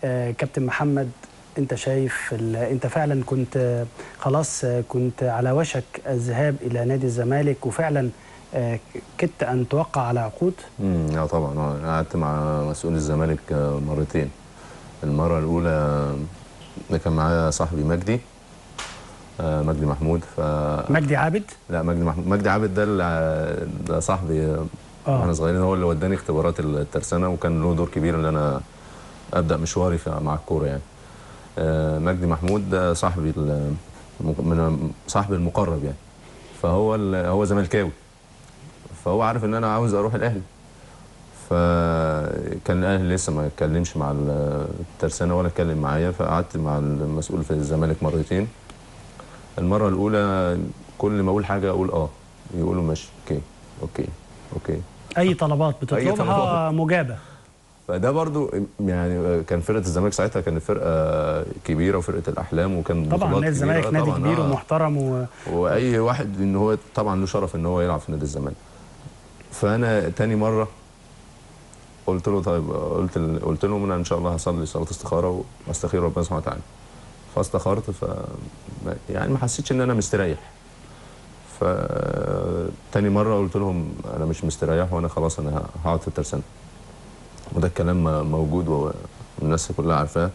كابتن محمد، انت شايف انت فعلا كنت خلاص كنت على وشك الذهاب الى نادي الزمالك، وفعلا كدت ان توقع على عقود؟ اه طبعا، انا قعدت مع مسؤول الزمالك مرتين. المرة الاولى كان معايا صاحبي مجدي، مجدي محمود. مجدي عابد؟ لا، مجدي محمود. مجدي عابد ده صاحبي واحنا صغيرين، هو اللي وداني اختبارات الترسانه، وكان له دور كبير ان انا ابدا مشواري مع الكورة يعني. مجدي محمود ده صاحبي من صاحبي المقرب يعني، فهو هو زملكاوي، فهو عارف ان انا عاوز اروح الاهلي. فكان الاهلي لسه ما اتكلمش مع الترسانه ولا اتكلم معايا، فقعدت مع المسؤول في الزمالك مرتين. المرة الاولى كل ما اقول حاجة اقول يقولوا ماشي، okay okay okay، اي طلبات بتطلبها مجابه. فده برضو يعني كان فرقه الزمالك ساعتها كانت فرقه كبيرة وفرقه الاحلام، وكان طبعا نادي الزمالك نادي كبير ومحترم واي واحد ان هو طبعا له شرف ان هو يلعب في نادي الزمالك. فانا تاني مرة قلت له طيب، قلت لهم انا ان شاء الله هصلي صلاة استخاره واستخير ربنا سبحانه وتعالى. فاستخرت، يعني ما حسيتش ان انا مستريح. فتاني مرة قلت لهم انا مش مستريح، وانا خلاص انا هقعد في الترسانه. وده الكلام موجود والناس كلها عارفاه.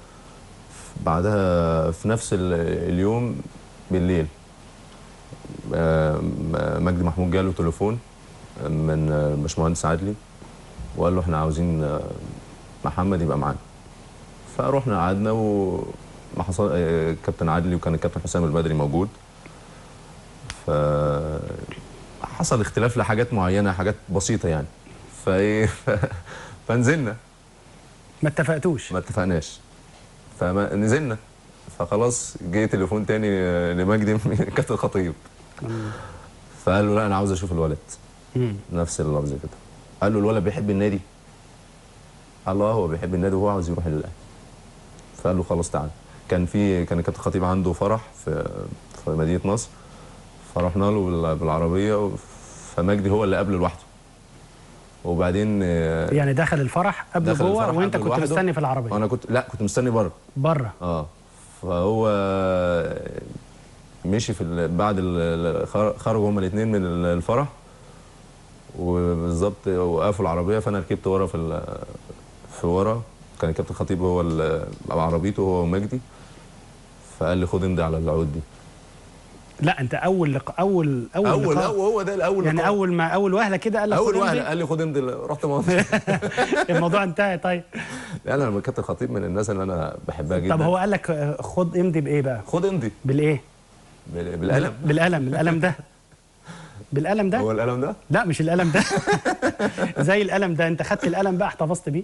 بعدها في نفس اليوم بالليل مجدي محمود جاله تليفون من باشمهندس عدلي، وقال له احنا عاوزين محمد يبقى معانا. فروحنا قعدنا، وما حصل كابتن عدلي وكان الكابتن حسام البدري موجود. فحصل اختلاف لحاجات معينة، حاجات بسيطة يعني. فايه فنزلنا، ما اتفقتوش، ما اتفقناش، فنزلنا. فخلاص جه تليفون تاني لمجدي من كابتن خطيب، فقال له لا انا عاوز اشوف الولد. نفس اللفظ كده. قال له الولد بيحب النادي؟ قال له هو بيحب النادي وهو عاوز يروح للاهلي. فقال له خلاص تعالى. كان الكابتن خطيب عنده فرح في مدينة نصر، فرحنا له بالعربية، فمجدي هو اللي قابله لوحده. وبعدين يعني دخل الفرح قبل جوه، وانت كنت مستني في العربية؟ انا كنت، لا كنت مستني بره. فهو مشي في بعد خرجوا هما الاثنين من الفرح، وبالظبط وقفوا العربية، فانا ركبت ورا في ورا. كان الكابتن خطيب هو بعربيته هو ومجدي، فقال لي خد امضي على العقود دي. لا انت اول لقاء، اول اول لقاء، هو ده الاول يعني، اول ما اول وهله كده قال لك اول وهله قال لي خد امضي، رحت ماضي. الموضوع انتهى. طيب لا انا الكابتن خطيب من الناس اللي انا بحبها جدا. طب هو قال لك خد امضي بايه بقى؟ خد امضي بالايه؟ بالقلم. بالقلم. القلم ده؟ بالقلم ده؟ هو القلم ده؟ لا مش القلم ده. زي القلم ده، انت خدت القلم بقى احتفظت بيه؟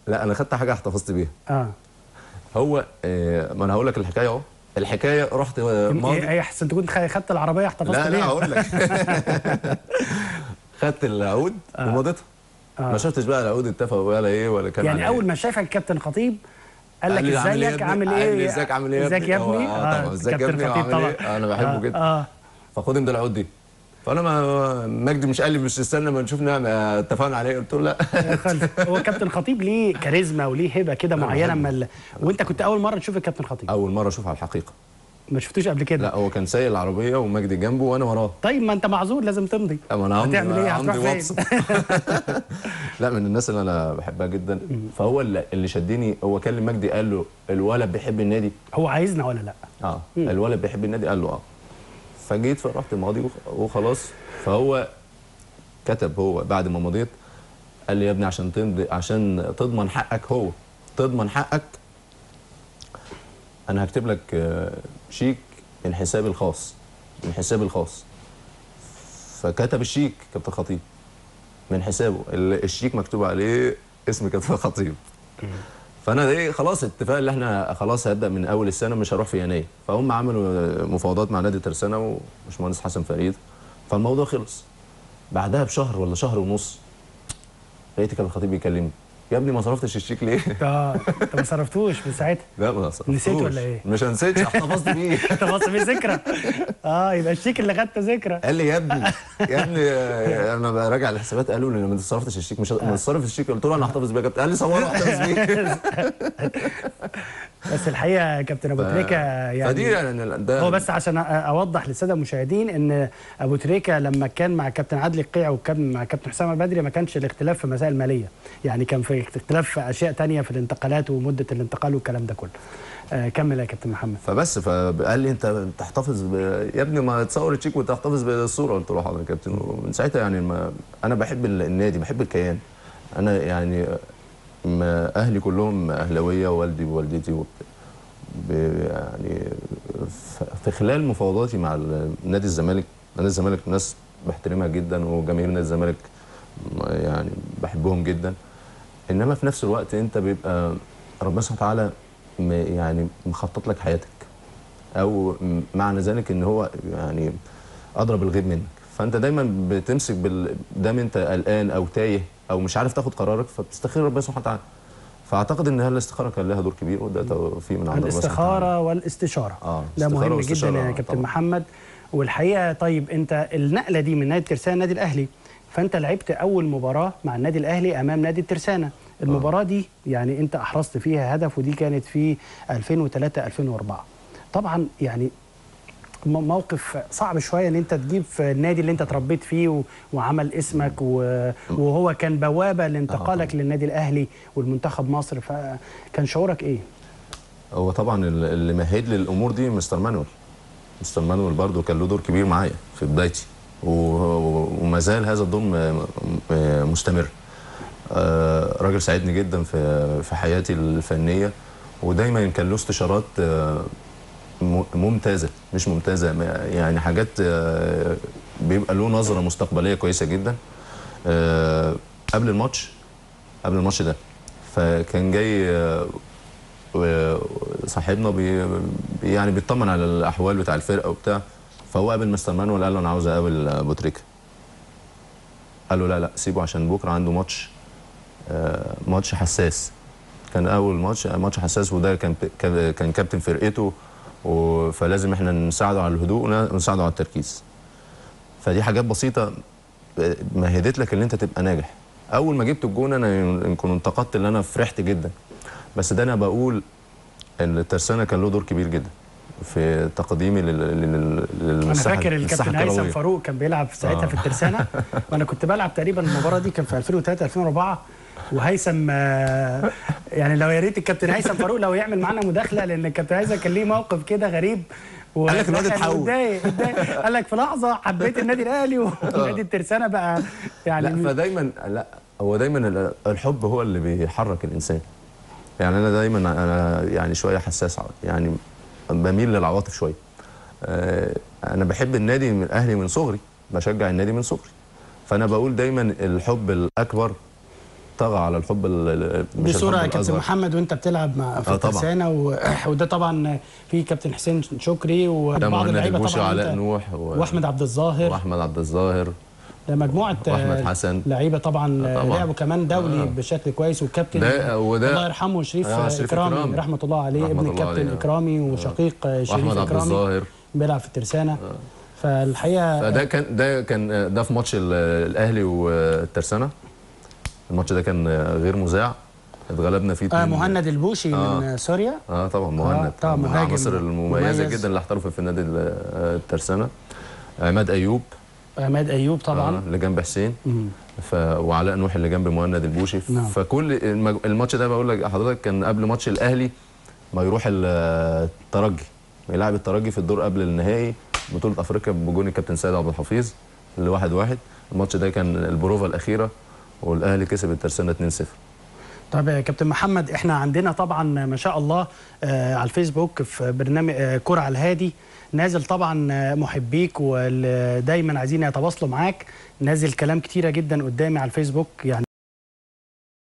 لا انا خدت حاجة احتفظت بيها. هو ما انا هقول لك الحكاية اهو. الحكاية رحت ماضي. ايه احسن تكون خدت العربية احتفظت بيها؟ لا لا هقول لك. خدت العقود ومضيتها. ما شفتش بقى العقود اتفقوا ولا ايه ولا كان يعني. اول ما شافك الكابتن خطيب قال لك ازيك عامل ايه؟ ازيك عامل ايه؟ ازيك يا ابني؟ طبعا ازيك يا ابني؟ طبعا انا بحبه جدا. فخد امضي العقود دي. فانا ما مجدي مش قال لي مش استنى ما نشوف اتفقنا عليه، قلت له لا. هو كابتن خطيب ليه كاريزما وليه هبه كده معينة. وانت كنت اول مرة تشوف الكابتن خطيب؟ اول مرة اشوفه على الحقيقة. ما شفتوش قبل كده؟ لا هو كان سايق العربية ومجدي جنبه وانا وراه. طيب ما انت معذور لازم تمضي. ما انا هتعمل ايه؟ هتروح فين؟ لا من الناس اللي انا بحبها جدا. فهو اللي شدني، هو كلم مجدي قال له الولد بيحب النادي، هو عايزنا ولا لا؟ الولد بيحب النادي، قال له فجيت فرحت ماضي وخلاص. فهو كتب، هو بعد ما مضيت قال لي يا ابني عشان تمضي، عشان تضمن حقك، هو تضمن حقك، انا هكتب لك شيك من حسابي الخاص، من حسابي الخاص. فكتب الشيك كابتن خطيب من حسابه، الشيك مكتوب عليه اسم كابتن خطيب. فانا ايه خلاص اتفاق اللي احنا خلاص هبدا من اول السنة مش هروح في يناير. فهم عملوا مفاوضات مع نادي ترسانه وباشمهندس حسن فريد، فالموضوع خلص. بعدها بشهر ولا شهر ونص لقيت كابتن خطيب بيكلمني، يا ابني ما صرفتش الشيك ليه؟ انت ما صرفتوش من ساعتها؟ لا ما صرفتوش. نسيت ولا ايه؟ مش نسيت، احتفظت بيه. احتفظت بيه ذكرى. يبقى الشيك اللي خدته ذكرى. قال لي يا ابني يا ابني انا براجع الحسابات، قالوا لي ما صرفتش الشيك، مش ما تصرف الشيك. قلت له انا هحتفظ بيه يا كابتن. قال لي صوره احتفظ بيه. بس الحقيقة يا كابتن ابو تريكه يعني هو بس عشان اوضح للسادة المشاهدين ان ابو تريكه لما كان مع كابتن عدلي القيعي وكان مع كابتن حسام البدري ما كانش الاختلاف في مسائل ماليه، يعني كان في اختلاف في اشياء ثانية في الانتقالات ومده الانتقال والكلام ده كله. كمل يا كابتن محمد. فبس فقال لي انت تحتفظ يا ابني ما تصور الشيك وتحتفظ بالصورة. قلت له حاضر يا كابتن. ومن ساعتها يعني انا بحب النادي، بحب الكيان. انا يعني اهلي كلهم اهلاويه، والدي ووالدتي يعني في خلال مفاوضاتي مع نادي الزمالك، نادي الزمالك ناس بحترمها جدا، وجماهير نادي الزمالك يعني بحبهم جدا. انما في نفس الوقت انت بيبقى ربنا سبحانه وتعالى يعني مخطط لك حياتك، او معنى ذلك ان هو يعني اضرب الغيب منك، فانت دايما بتمسك دام انت قلقان او تايه او مش عارف تاخد قرارك، فبتستخير ربنا سبحانه وتعالى. فاعتقد ان الاستخارة كان لها دور كبير، وده توفيق من عند ربنا. الاستخارة والاستشاره ده مهم جدا يا كابتن طبعا. محمد. والحقيقة طيب انت النقلة دي من نادي الترسانه النادي الاهلي، فانت لعبت اول مباراة مع النادي الاهلي امام نادي الترسانه، المباراة دي يعني انت احرزت فيها هدف، ودي كانت في 2003 2004. طبعا يعني موقف صعب شوية ان انت تجيب في النادي اللي انت اتربيت فيه وعمل اسمك وهو كان بوابه لانتقالك للنادي الاهلي والمنتخب مصر، فكان شعورك ايه؟ هو طبعا اللي مهد لي الامور دي مستر مانويل. مستر مانويل برضو كان له دور كبير معايا في بدايتي، وما زال هذا الدور مستمر. راجل ساعدني جدا في حياتي الفنية، ودايما كان له استشارات ممتازة، مش ممتازة يعني حاجات بيبقى له نظره مستقبلية كويسة جدا. قبل الماتش ده فكان جاي صاحبنا يعني بيطمن على الاحوال بتاع الفرقة وبتاع، فهو قابل مستر مانويل قال له انا عاوز اقابل ابو تريكه. قال له لا لا سيبه عشان بكره عنده ماتش، ماتش حساس. كان اول ماتش حساس، وده كان كابتن فرقته، فلازم احنا نساعده على الهدوء ونساعده على التركيز. فدي حاجات بسيطة مهدت لك ان انت تبقى ناجح. اول ما جبت الجون انا يمكن انتقدت ان انا فرحت جدا، بس ده انا بقول ان الترسانه كان له دور كبير جدا في تقديمي للمساحه. انا فاكر الكابتن هيثم فاروق كان بيلعب ساعتها في الترسانه، وانا كنت بلعب تقريبا المباراة دي كان في 2003 2004، وهيثم يعني لو يا ريت الكابتن هيثم فاروق لو يعمل معانا مداخله، لان الكابتن هيثم كان ليه موقف كده غريب، قال لك الواد اتحول، قال لك في لحظة حبيت النادي الاهلي ونادي الترسانه بقى يعني. لا فدايما لا هو دايما الحب هو اللي بيحرك الانسان. يعني انا دايما انا يعني شوية حساس، يعني بميل للعواطف شوية. انا بحب النادي من الاهلي من صغري، بشجع النادي من صغري، فانا بقول دايما الحب الاكبر طغى على الحب. دي صوره يا كابتن محمد وانت بتلعب مع في الترسانه، وده طبعا في كابتن حسين شكري وبعض اللعيبة طبعا، وعلاء نوح واحمد عبد الظاهر، ده مجموعة واحمد حسن، لعيبة طبعا لعبوا كمان دولي بشكل كويس، والكابتن الله يرحمه شريف اكرامي رحمه الله عليه، ابن الكابتن اكرامي وشقيق شريف اكرامي بيلعب في الترسانه. فالحقيقة فده كان ده كان ده في ماتش الاهلي والترسانه، الماتش ده كان غير مذاع، اتغلبنا فيه. مهند البوشي من سوريا. طبعا مهند طبعا مهاجم العناصر المميزة جدا اللي احترفت في نادي الترسانه. عماد ايوب طبعا اللي جنب حسين، وعلاء نوح اللي جنب مهند البوشي. نعم. فكل الماتش ده بقول لك حضرتك كان قبل ماتش الاهلي ما يروح الترجي، يلعب الترجي في الدور قبل النهائي بطوله افريقيا بجون الكابتن سيد عبد الحفيظ اللي 1-1. الماتش ده كان البروفه الاخيرة، والاهلي كسب الترسانه 2-0. طيب يا كابتن محمد، احنا عندنا طبعا ما شاء الله على الفيسبوك في برنامج كرة على الهادي نازل طبعا محبيك ودايما عايزين يتواصلوا معاك، نازل كلام كتيرة جدا قدامي على الفيسبوك يعني.